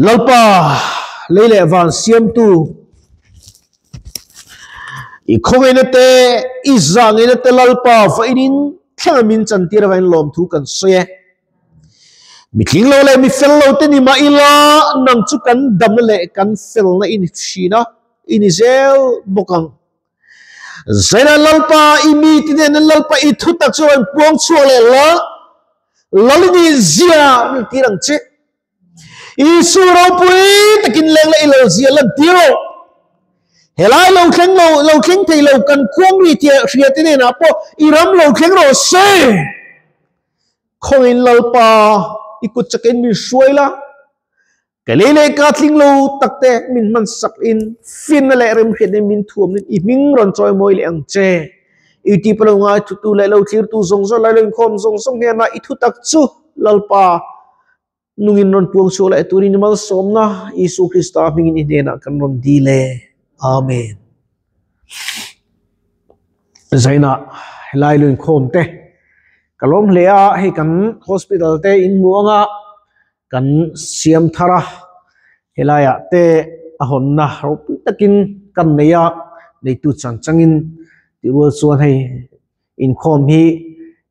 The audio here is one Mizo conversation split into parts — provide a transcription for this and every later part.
Lalpa, lei leh van siamtu, i khawngaihna te, i zahngaihna te Lalpa vawiin thlenga min chantir avangin lawmthu kan sawi e. Mi tling lo leh mi fel lo te ni mah ila, nang chu kan damna leh kan felna i ni thin a, i ni zel bawk ang. Zaina Lalpa, i mite nen Lalpa i thutak chu rawn puang chhuak leh la, Lal i nih zia min tir ang che. Isu ropui takin leng leh i lo zia lan tir rawh. Helai lo thleng lo, lo thleng thei lo kan khuang ri tia hria te hnenah pawh i ram lo thleng rawh se. Khawngin Lalpa, i kut chakin min hruai la, ka lei leh ka tling lo tak te min hman sak in finna leh remhriat in min thuam in i hming rawn chawi mawi leh ang che. I ti palo ngai thutu leh lo thlirtu zawng zawng lai lo inkhawm zawng zawng hnenah i thutak chu Lalpa Nungin rawn puang chhuak leh turin i malsawmna Isu Krista hmingin i hnenah kan rawn dil e. Amen. Zainah helai lu inkhawm te ka lawm hle a, hei kan hospital te in hmu anga kan siam thar a, helaiah te a hawnna ropui takin kan nei a, neitu chan changin tih rual chuan hei Inkhawm hi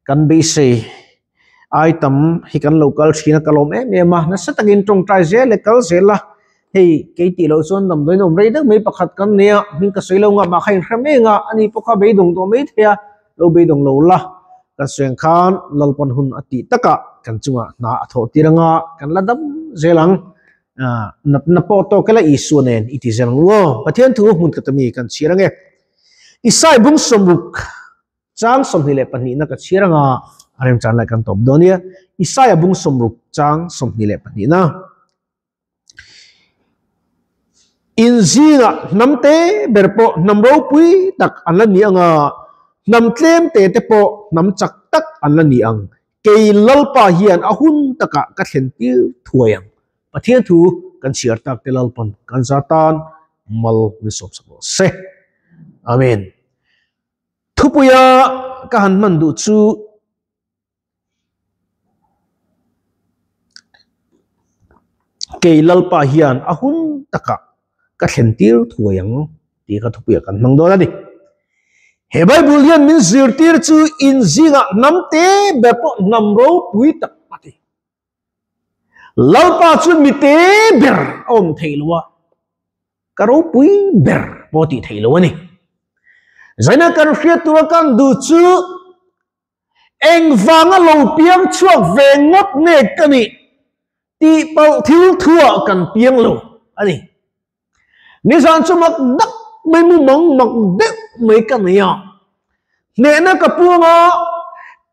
kan beisei ai tam hi kan lo kal thin a, ka lawm em em a, nasa takin tawngtai zel leh kal zel a, hei kei tih loh chuan damdawiin awm rei deuh mai pakhat kan nei a, hming ka sawi lo nghah mah kha inhre mai ang a, ani pawh kha beidawng tawh mai thei a, lo beidawng lo la, kan sawi ang khan Lalpan hun a tih takah kan chungah hna a thawh tir anga kan la dam zel ang, natna pawh tawk ila Isua nen i ti zel ang u aw, Pathian thu hmun khat ami kan chhiar ange. Isai bung sawmruk chang 22 na ka chhiar anga a remchan lai kan tawp dawn nia. Isaia bung sawmruk chang 22 na. In zingah hnam te ber pawh hnam ropui tak an la ni anga, hnam tlem te te pawh hnam chak tak an la ni ang. Kei Lalpa hian a hun takah ka thlen tir thuai ang. Pathian thu kan chhiar tak te Lalpan kan za tan mal min sawm sak rawh se. Amen. Thupuia ka han hman duh chu kei Lalpa hian a hun takah ka thlen tir thuai ang tih kha thupuia kan hmang dawn a ni. He Bible hian min zirtir chu inzingah hnam te ber pawh hnam ropui tak a ti. Lalpa chuan mi te ber a awm thei lo a, ka ropui ber pawh tih thei lo a ni. Zaina kan hriat tura kan duh chu engvanga lo piang chhuak ve ngawt nge ka nih tih palh thil thuah kan piang lo a ni. Nizan chu mak dak mai mu mang mak deuh mai ka nei a. Hnehna ka puang a,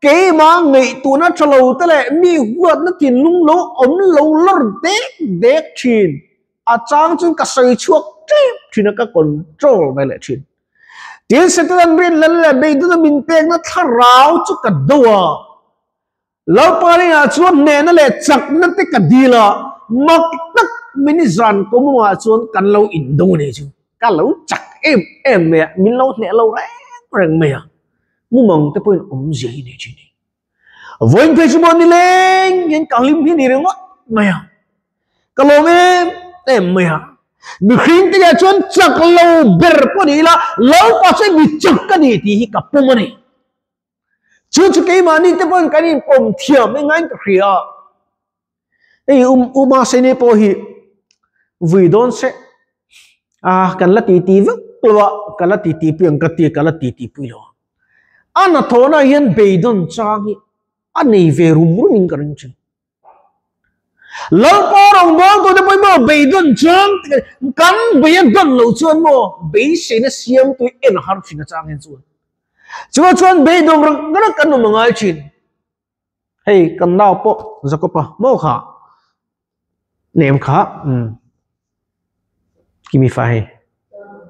keimah ngaihtuahna tha lo te leh mi huatna thinlung lo awm lo lawr dek dek thin. A chang chuan ka sawi chhuak tep thin a, ka control ve leh thin. Tin, Satan rinhlel leh beidawna min pekna thlarau chu ka do a. Lalpa rinah chuan hnehna leh chakna te ka dil a, mak tak min zan kawmawngah chuan kan lo indo a nih chu. Ka lo chak em em mai a, min lo hneh lo reng reng mai a, mumang te pawhin awmzia hi nei thin a ni. Vawiin phei chu maw nileng hian ka hlim hi ni ringawt mai a, ka lawm em em mai a. Mihring te hian chuan chak lo ber pawh ni ila, Lalpa chuan mi chak a ni tih hi ka pawm a ni. Chu chu keimahni te pawhin kan inpawm thiam engain ka hria a. Hei um uma sene pawh hi vui dawn se a kan la titi vek lo a, ka la titi pui ang ka ti ka la titi pui lo a. A hnathawhna hian beidawn chang hi a nei ve rum rum in ka ring thin. Lalpa rawngbâwl tute pawhin maw beidawn chuan kan bei a dawn loh chuan maw beiseina siamtu hi en har thin a chang hian chuan chuvang chuan beidawng rak rak kan awm a ngai thin. Hei kan nau pawh Jakob-a maw kha nem kha umm kimi fa hei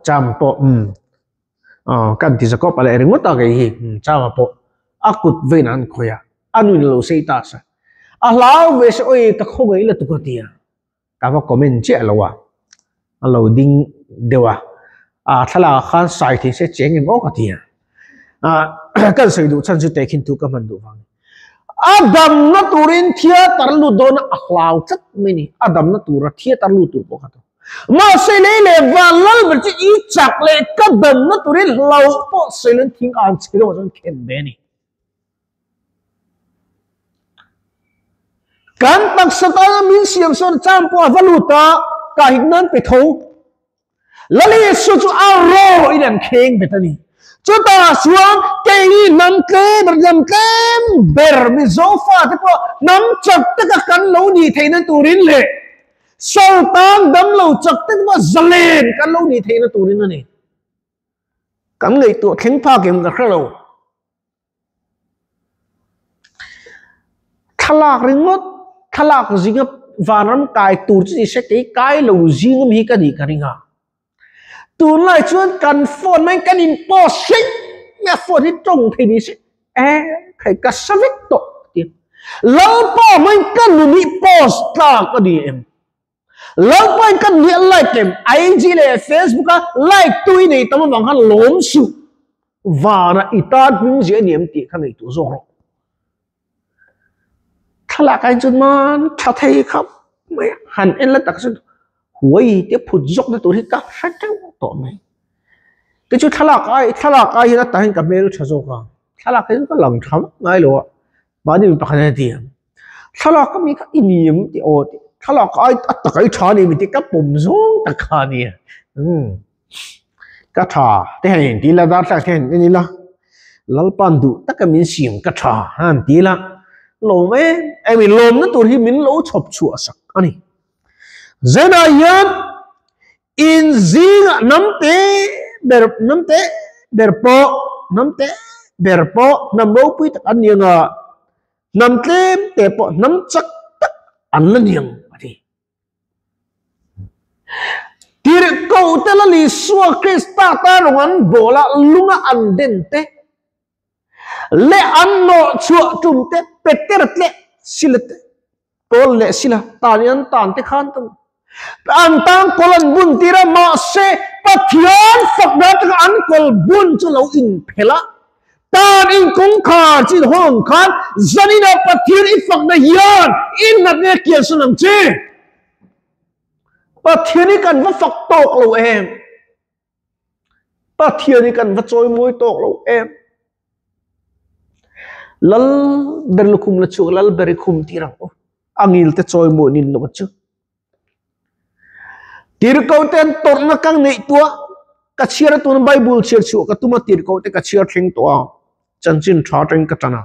Cham pawh umm aw kan ti Jakob-a leh ringawt a kei hi umm Chama pawh a kut vein an khawih a. A nuin lo sei ta sa. A hlau ve se oi ka khaw ngei la tuk a tia. Ka va comment chiah lo a. A lo ding deuh a. A thlalak ah khan sai thei se cheng em aw ka tia. A kan sawi duh chhan chu tehkhin thu ka hman duh vang. A damna turin theatre lut dawn a, a hlau tlat mai ni. A damna tura theatre lut tur pawh kha to. Mahse lei leh van lal ber chu i chak leh ka damna turin hlauh pawh sawi loin thing an chhe deuhah chuan khen ve a ni. Kan taksa tana min siam sawn chang pawh a va lut a, kah hik nan pe tho. Lal Isu chu a ro in an kheng bet a ni. Chutah chuan keini hnam tlem ber, hnam tlem ber Mizo fate pawh hnam chak taka kan lo nih theihna turin leh Sultan damlo chak te pawh zalen kan lo nih theihna turin a ni. Kan ngaihtuah thleng phak em ka hre lo. Thlalak ringawt, thlalak zinga vanram kai tur chu ni se kei kai lo zing ami hi ka nih ka ring a. Tunlai chuan kan phone mai kan in post hring mai a phone hi tawng thei ni se e khai ka sa vek tawh a ti. Lalpa hmangin ka nun hi post tlak a ni em? Lalpain ka nia like em IG leh Facebook a like tu i nei tam avang khan lawm suh vana i tan hming zia ni em tih kha nei tur zawk rawh. Thlalak ah chuan man tha thei khap mai a han en la tak chuan huai te phut zawk na tur hi ka hre teuh tawh mai. Kei chu thlalak ai thlalak ai hian a tah hian ka hmel tha zawk a thlalak hi chu ka lang tha vak ngai lo a mahni mi pakhat hian a ti ang. Thlalak ka mi kha i ni em tih aw tih thlalak ai a tak ai tha a ni mi tih ka pawm zawng tak kha a nia umm ka tha te hian in ti ila darthlak te hian en ila Lalpa'n duh taka min siam ka tha han ti ila lawm em em in lawmna tur hi min lo chhawp chhuah sak a ni. Zenah hian in zingah hnam te ber hnam te ber pawh hnam te ber pawh hnam ropui tak an ni ang a. Hnam tlem te pawh hnam chak tak an la niang a ti. Tirhkoh te la Isua Krista tan rawng an bawl a, lunga an den te leh an nawh chhuah tum te, Peter te Sila te, Paul leh Sila tan in an tan te khan ta an tan kawl an bun tir a, mahse Pathian fakna atanga an kawl bun chu lo inphelh a, tan in kawngkhar chin hawng khan zanina Pathian i fakna hian i natna a kiansan ang che. Pathian hi kan va fak tawk lo em? Pathian hi kan va chawimawi tawk lo em? Lal ber lukhum la chu lal ber i khum tir ang u. A ngil te chawimawi nin lo chu. Tirhkoh te an tawrhna ka neih tuah ka chhiar a tuna Bible chhiar chhuah ka tum a tirhkoh te ka chhiar thleng tawh a chanchin tha atangin ka tan a.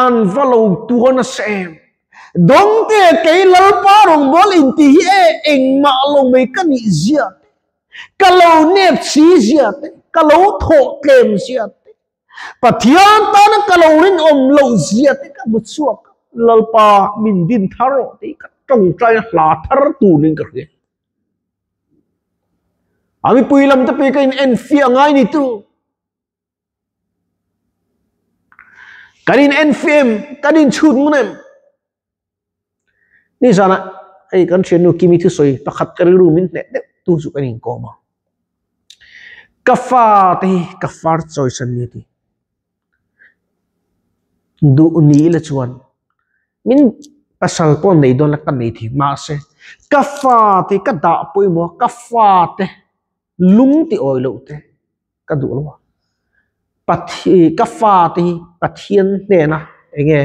An va lo tuan a sem. Dawngte kei Lalpa rawngbâwl inti hi e engmah lo mai ka nih zia te, ka lo nep si zia te, ka lo thawh tlem zia te, Pathian tana ka lo rinawm loh zia te ka hmu chhuak a, Lalpa min din thar rawh tih ka tawngtai a hla thar turin ka hria. A mipui lam te pawh hi ka in enfiah ngai ni tu. Kan in enfiah em? Kan in chhut ngun em? Ni zana hei kan thiannu Kimi thusawi pakhat ka rilru min hneh deuh tu chu kan inkawm a. Ka fa te hi ka far choice an ni a ti. Duh ni ila chuan min pasal pawh nei dawn la ka nei thei mahse ka fa te hi ka dah pawimawh a, ka fa te lung ti awi loh te ka duh lo a. Pathi ka fate hi Pathian hnena enge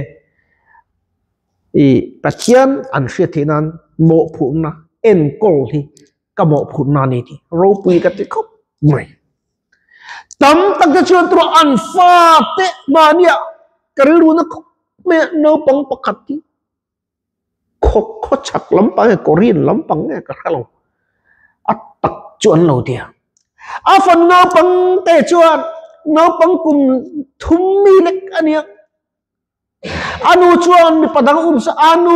ih Pathian an hriat theih nan mawhphurhna enkawl hi ka mawhphurhna a ni tih ropui ka ti khawp mai. Tam tak te chuan tura an fate mahnia ka rilru na khawp mai a naupang pakhat hi khaw khaw chhak lampang nge Korean lampang nge ka hre lo a tak chu an lo ti a a fan naupang te chuan naupang kum thum mi lek a nia a nu chuan mipa dang um sa a nu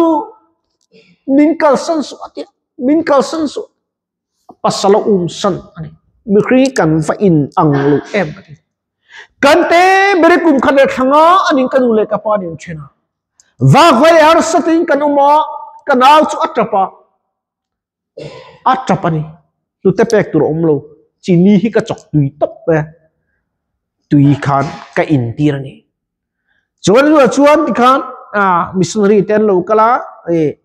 min kalsan suh a tia min kalsan suh pasal a um san a ni mihring kan va in ang lo em ka ti kan te bere kum khat leh thlanga anin ka nu leh ka pa nen then a Vak vai harsa tiin kan awm a, ka nau chu a tap a, a tap a ni. Hnute pek tur a awm lo, chini hi ka chawk tui tawp mai a, tui khan ka intir a ni. Chuan hnuah chuan tikhan ah missionary te an lo kal a ih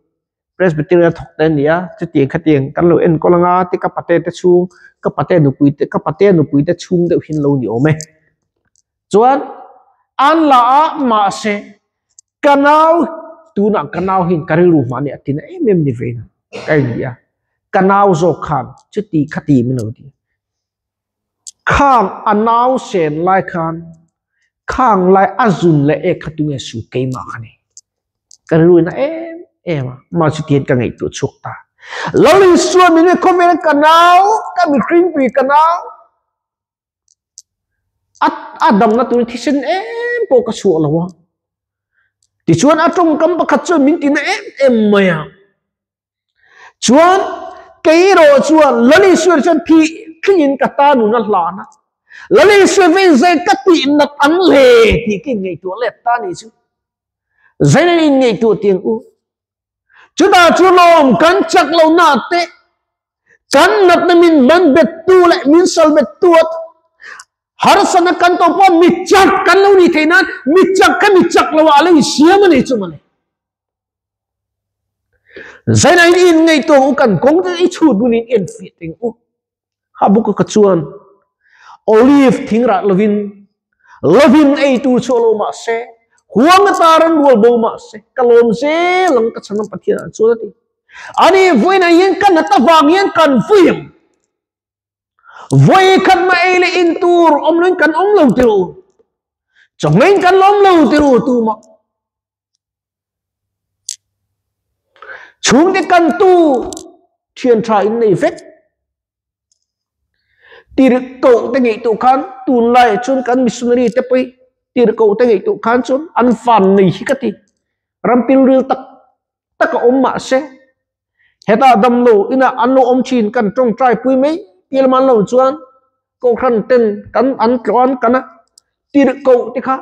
Presbyterian thawk te an ni a chutiang khatiang kan lo enkawl anga te ka pate te chhung ka pate nupui te ka pate nupui te chhung deuh hi an lo ni awm e. Chuan an la a mahse ka nau tunah ka nau hian ka rilru hmah nia tina em em ni ve in ka inti a ka nau zawk khan chuti khati min lo ti. Khang a nau sen lai khan khang lai a zun leh ek kha tunge su keimah kha ni. Ka rilruin a em em a, mah chu tihian ka ngaihtuah chhuak ta. Lal Isua min khawvel ka nau, ka mihring pui ka nau, a a damna turin thisen em pawh ka chhuah lo a. Tichuan a tawngkam pakhat chuan min tina em em mai a. Chuan kei erawh chuan Lal Isua chuan thih thlingin ka ta nun a hlan a. Lal Isua vein zai ka tih nat ang le tih ka inngaihtuah let ta ni chu. Zain an inngaihtuah tiang u. Chutah chu lawm kan chak lo na te, kan natna min man bet tu leh min sal bet tu a harsatna kan tawh pawh mi chak kan lo nih theih nan mi chak kha mi chak lo ah a lo insiam a ni chu mawle. Zaina in in ngaihtuah u kan kawng te i chhut hun in en fiah teng u. Habakkuk ka chuan olive thing rah lovin lovin ei tur chu a lo mah se, huang ata ran rual bo mah se, ka lawm zel ang ka chhan ang Pathian ah chuan a ti. Ani vawiinah hian ka nat avang hian kan vui ang. Vawi khat mah ei leh in tur awm loin kan awm lo ti ru. Chawhmeh in kan lawm lo ti ru tumah. Chhungte kantu thian tha in nei vek. Tirhkoh te ngeih tuh khan tunlai ah chuan kan missionary te pawh hi tirhkoh te ngeih tuh khan chuan an van nei hi ka ti. Ram pilril tak tak a awm mahse hetah damlo inah an lo awm thin kan tawngtai pui mai pial man lo chuan kohhran ten kan an tlawh an kan a tirhkoh te kha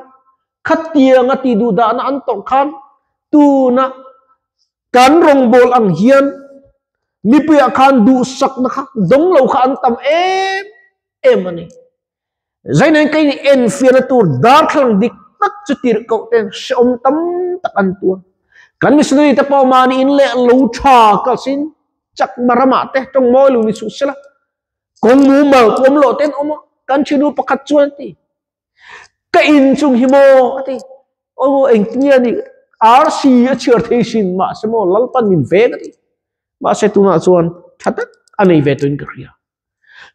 Khatianga ti duh dahna an tawrh khan tuna kan rawngbâwl ang hian mipuiah khan duhsakna kha dawng lo kha an tam em em a ni. Zainain kei nih enfiahna tur darthlalang dik tak chu tirhkoh ten hrehawm tam tak an tuar. Kan missionary te pawh mahni in leh lo tha kalsin chakma ramah te tawng mawi lo ni suh sela kawng mumal kawm loh ten awm a, kan thinu pakhat chuan a ti. Ka in chung hi maw a ti. Aw engtin nge ni RC a chhiar thei sin mahse maw Lalpan min veng a ti. Mahse tunah chuan tha tak a nei ve tawhin ka hria.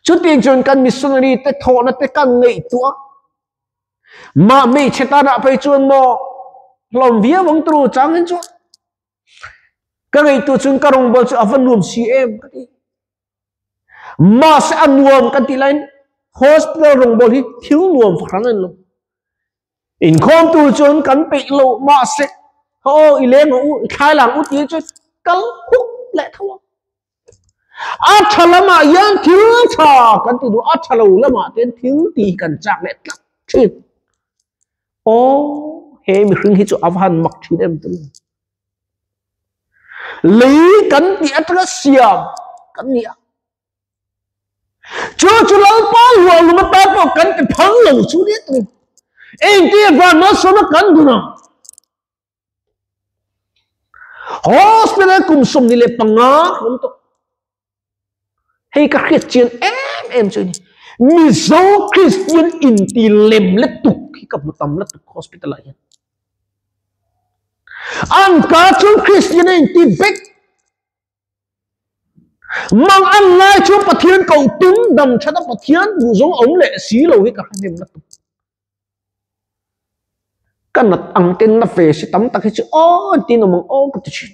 Chutiang chuan kan missionary te thawhna te kan ngaihtuah a. Mah hmeichhe tanah phei chuan maw hlawm viau ang turu chang hin chuan ka ngaihtuah chuan ka rawngbawl chu a va nuam si em ka ti. Mahse a nuam kan tih laiin hospital rawngbawl hi thil nuam fahran a ni lo. Inkhawm tur chuan kan peih lo mahse aw i leng ang u, i thlai lang u tih chu kal huk leh tho ang. A tha lamah hian thil tha kan ti duh, a tha lo lamah te hian thil tih kan chak leh tlat thin. Aw he mihring hi chu a va han mak thin em tawh. Lei kan tih atanga siam kan ni a. Chu chu Lalpa luahlum atan pawh kan ti phal lo chu nia tawh. Engtin van malsawmna kan dun ang? Hospital kum 25 awm tawh. Hei ka hriat chian em em chu ni. Mizo Christian inti lem lutuk hi ka hmu tam lutuk hospital ah hian. An ka chu Christian a inti vek. Mang an lai chu Pathian ko tum dam that a Pathian duh zawng awm leh si lo hi ka hre hnem lutuk. Ka nat ang ten na ve si tam tak hi chu aw tin awm ang aw ka ti thin.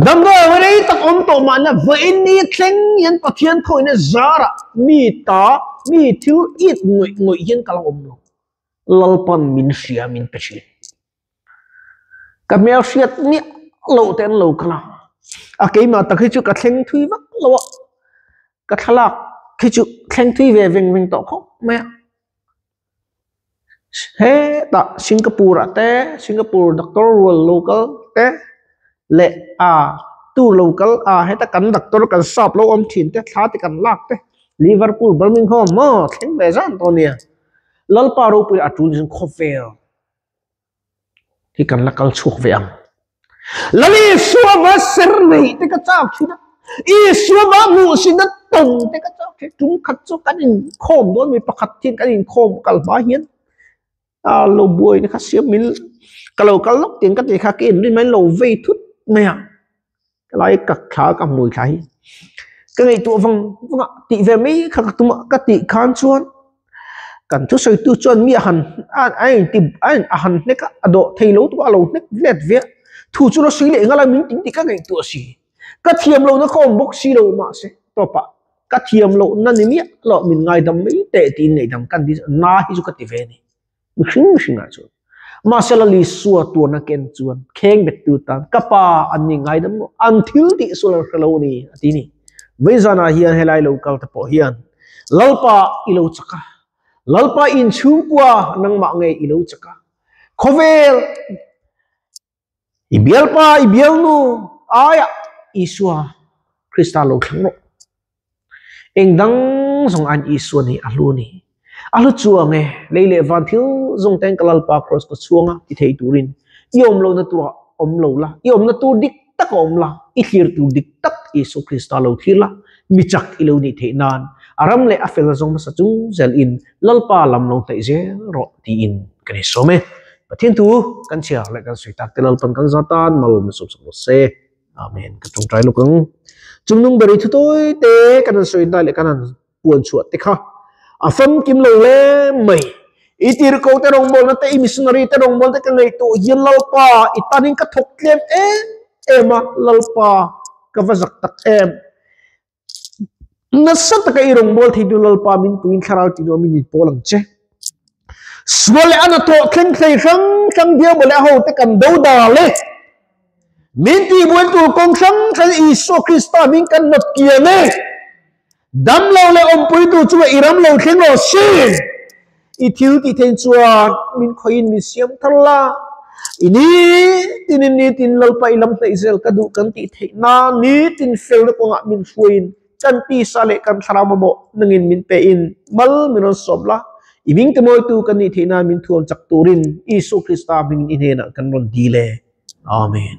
Damdawi rei tak awm tawh mahna vawiin ni thleng hian Pathian khawihna zarah mi ta mi thil it ngawih ngawih hian ka la awm lo. Lalpan min hria min pe thin. Ka hmel hriat miah loh te an lo kal a, a keimah tak hi chu ka thleng thui vak lo a, ka thlalak khi chu thleng thui ve veng veng tawh khawp mai a. Hetah Singapore ah te Singapore doctor rual lo kal te leh a tu lo kal a heta kan doctor kan sap lo awm thin te thla te kan lak te Liverpool Birmingham maw thleng ve zan tawh ania. Lalpa ropui a tul zin khawvel hi kan la kal chhuak ve ang. Lal Isua va ser nei te ka chak thin a, Isua va hmuh sin a tawn te ka chak thin. Tum khat chu kan inkhawm dawn mi pakhat hian kan inkhawm kal hma hian a lo buai na kha siam mil ka lo kal lawk tiang ka ti kha ka inrin mai lo vei thut mai a. Ka lai ka thla ka hmui thla hi ka ngaihtuah vang vang a tih ve mai kha ka tum a ka tih khan chuan kan thusawitu chuan mi a han a inti a han hnek a a dawh thei lo tuk a a lo hnek let ve a thu chu la sawi leh nghal a min tin tih ka ngaihtuah si ka thiam lohna kha awm bawk si lo mahse tawpah ka thiam lohna ni miah loh min ngaidam mai teh tiin ngaihdam ka ni na hi chu ka ti ve a ni. Mihring mihringah chuan. Mahse Lal Isua tuarna ken chuan kheng bettu tan ka pa an ni ngaidam rawh, an thil tih sual an hre lo a ni a ti ni. Vaizanah hian helai lo kal te pawh hian Lalpa i lo chak a, Lalpa inchhungkua nangmah ngei i lo chak a, khawvel I bialpa, i bialnu aiah Isua Krista lo thleng rawh. Eng dang zawng aiin Isua nih a hlu a ni. A hlu chuang e, lei leh van thil zawng ten ka Lalpa Kraws ka chhuang a ti thei turin i awm lohna turah awm lo la, i awmna tur dik tak a awm la, i thlir tur dik tak Isua Krista lo thlir la, mi chak i lo nih theih nan a ram leh a fel zawng hmasa chung zel in Lalpa lam lo hnaih zel rawh tiin kan insawm e. Pathian thu kan chhiar leh kan sawi tak te Lalpan kan za tan mal min sawm sak rawh se. Amen. Ka tawngtai lawk ang. Chungnung beri thu tawi te kan han sawi dai leh kan han puan chhuah te kha a famkim lo hle mai. I tirhkoh te rawngbawlna te, i missionary te rawngbawlna te ka ngaihtuah hian Lalpa i tanin ka thawk tlem em em a, Lalpa ka va zak tak em. Nasa taka i rawngbâwl theitu Lalpa min puiin thlarau tih nuamin min pawl ang che. Sual leh a hnathawh thleng thlei hrang hrang diau leh a hote kan do dal e. Min tihbuai tur kawng hrang hrang Isua Krista hming kan nawt kian e. Dam lo leh awmpuitu chunga i ram lo thleng rawh se. I thil tih theih chuan min khawihin min siam thar la, i nitinin nitin Lalpa i lam hnaih zel ka duh kan tih theih nan nitin felna kawngah min hruaiin kan tisa leh kan thlarau mamawh nangin min pein mal min rawn sawm la, i hming timawitu kan nih theih nan min thuam chak turin Isua Krista hmingin i hnenah kan rawn dil e. Amen.